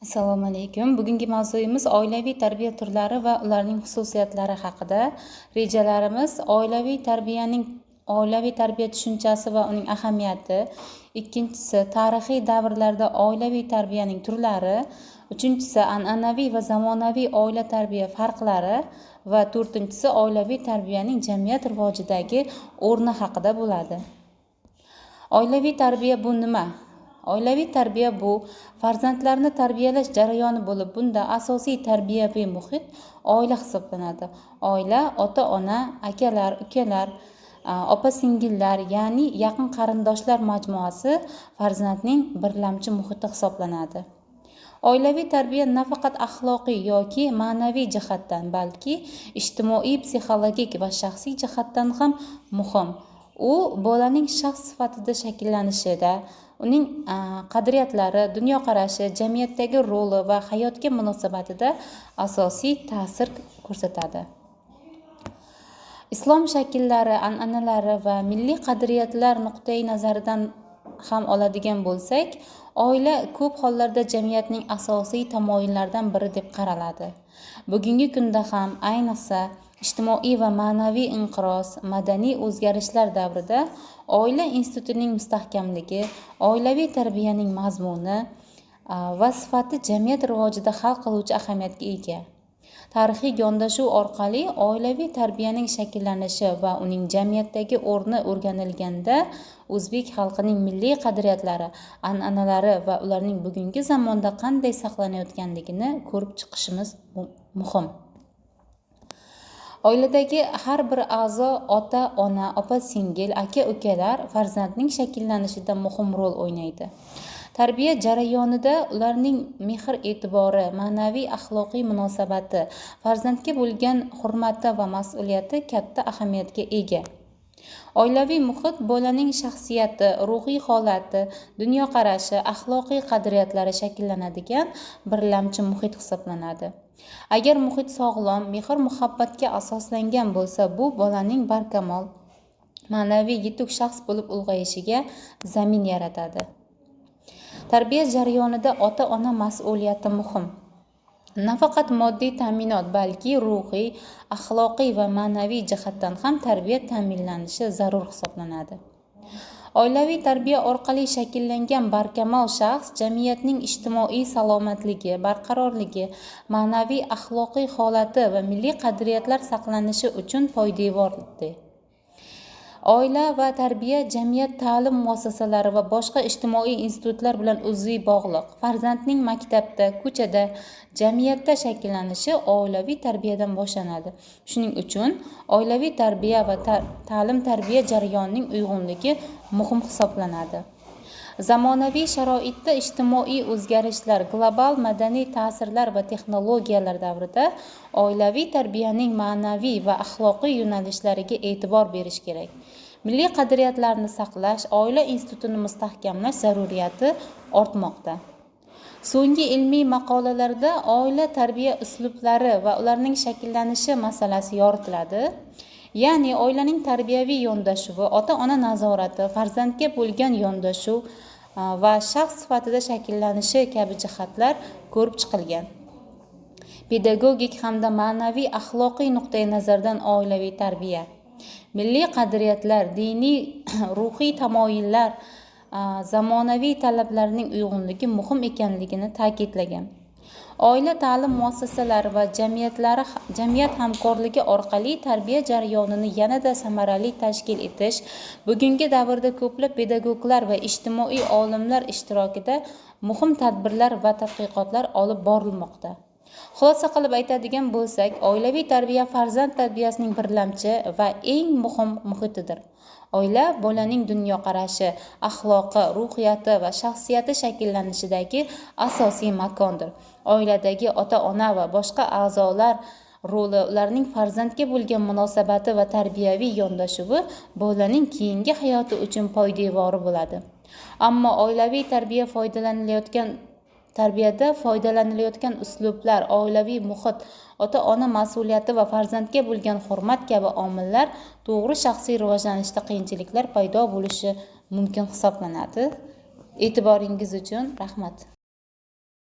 Assalomu alaykum. Bugungi mavzuyimiz oilaviy tarbiya turlari va ularning xususiyatlari haqida. Rejalarimiz: oilaviy tarbiya tushunchasi va uning ahamiyati, ikkinchisi, tarixiy davrlarda oilaviy tarbiyaning turlari, uchinchisi, an'anaviy va zamonaviy oila tarbiya farqlari va to'rtinchisi, oilaviy tarbiyaning jamiyat rivojidagi o'rni haqida bo'ladi. Oilaviy tarbiya bu nima? Oilaviy tarbiya bu farzandlarni tarbiyalash jarayoni bo'lib, bunda asosiy tarbiyaviy muhit oila hisoblanadi. Oila ota-ona, akalar, ukalar, opa singillar, ya'ni yaqin qarindoshlar majmuasi farzandning birlamchi muhiti hisoblanadi. Oilaviy tarbiya nafaqat axloqiy yoki ma'naviy jihatdan, balki ijtimoiy, psixologik va shaxsiy jihatdan ham muhim. U bolaning shaxs sifatida shakllanishida, uning qadriyatlari, dunyoqarashi, jamiyatdagi roli va hayotga munosabatida asosiy ta'sir ko'rsatadi. Islom shakllari, an'analari va milliy qadriyatlar nuqtai nazaridan ham oladigan bo'lsak, oila ko'p hollarda jamiyatning asosiy tamoyillaridan biri deb qaraladi. Bugungi kunda ham, ayniqsa ijtimoiy va ma'naviy inqiroz, madaniy o'zgarishlar davrida oila institutining mustahkamligi, oilaviy tarbiyaning mazmuni va sifati jamiyat rivojida hal qiluvchi ahamiyatga ega. Tarixiy yondashuv orqali oilaviy tarbiyaning shakllanishi va uning jamiyatdagi o'rni o'rganilganda, o'zbek xalqining milliy qadriyatlari, an'analari va ularning bugungi zamonda qanday saqlanayotganligini ko'rib chiqishimiz muhim. Oiladagi har bir a'zo, ota ona, opa singil, aka ukalar farzandning shakllanishida muhim rol o'ynaydi. Tarbiya jarayonida ularning mehr e'tibori, ma'naviy axloqiy munosabati, farzandga bo'lgan hurmati va mas'uliyati katta ahamiyatga ega. Oilaviy muhit bolaning shaxsiyati, ruhiy holati, dunyoqarashi, axloqiy qadriyatlari shakllanadigan birlamchi muhit hisoblanadi. Agar muhit sog'lom, mehr muhabbatga asoslangan bo'lsa, bu bolaning barkamol, ma'naviy yetuk shaxs bo'lib ulg'ayishiga zamin yaratadi. Tarbiya jarayonida ota ona mas'uliyati muhim. Nafaqat moddiy ta'minot, balki ruhiy, axloqiy va ma'naviy jihatdan ham tarbiya ta'minlanishi zarur hisoblanadi. Oilaviy tarbiya orqali shakllangan barkamol shaxs jamiyatning ijtimoiy salomatligi, barqarorligi, ma'naviy axloqiy holati va milliy qadriyatlar saqlanishi uchun poydevordir. Oila va tarbiya jamiyat, ta'lim muassasalari va boshqa ijtimoiy institutlar bilan uzviy bog'liq. Farzandning maktabda, ko'chada, jamiyatda shakllanishi oilaviy tarbiyadan boshlanadi. Shuning uchun oilaviy tarbiya va ta'lim tarbiya jarayonining uyg'unligi muhim hisoblanadi. Zamonaviy sharoitda, ijtimoiy o'zgarishlar, global madaniy ta'sirlar va texnologiyalar davrida oilaviy tarbiyaning ma'naviy va axloqiy yo'nalishlariga e'tibor berish kerak. Milliy qadriyatlarni saqlash, oila institutini mustahkamlash zaruriyati ortmoqda. So'nggi ilmiy maqolalarda oila tarbiya uslublari va ularning shakllanishi masalasi yoritiladi. Ya'ni oilaning tarbiyaviy yondashuvi, ota ona nazorati, farzandga bo'lgan yondashuv va shaxs sifatida shakllanishi kabi jihatlar ko'rib chiqilgan. Pedagogik hamda ma'naviy axloqiy nuqtai nazardan oilaviy tarbiya, milliy qadriyatlar, diniy ruhiy tamoyillar, zamonaviy talablarning uyg'unligi muhim ekanligini ta'kidlagan. Oila, ta'lim muassasalari va jamiyat hamkorligi orqali tarbiya jarayonini yanada samarali tashkil etish bugungi davrda ko'plab pedagoglar va ijtimoiy olimlar ishtirokida muhim tadbirlar va tadqiqotlar olib borilmoqda. Xulosa qilib aytadigan bo'lsak, oilaviy tarbiya farzand tarbiyasining birlamchi va eng muhim muhitidir. Oila bolaning dunyoqarashi, axloqi, ruhiyati va shaxsiyati shakllanishidagi asosiy makondir. Oiladagi ota ona va boshqa a'zolar roli, ularning farzandga bo'lgan munosabati va tarbiyaviy yondashuvi bolaning keyingi hayoti uchun poydevori bo'ladi. Ammo oilaviy tarbiyada foydalanilayotgan uslublar, oilaviy muhit, ota ona mas'uliyati va farzandga bo'lgan hurmat kabi omillar to'g'ri shaxsiy rivojlanishda qiyinchiliklar paydo bo'lishi mumkin hisoblanadi. E'tiboringiz uchun rahmat.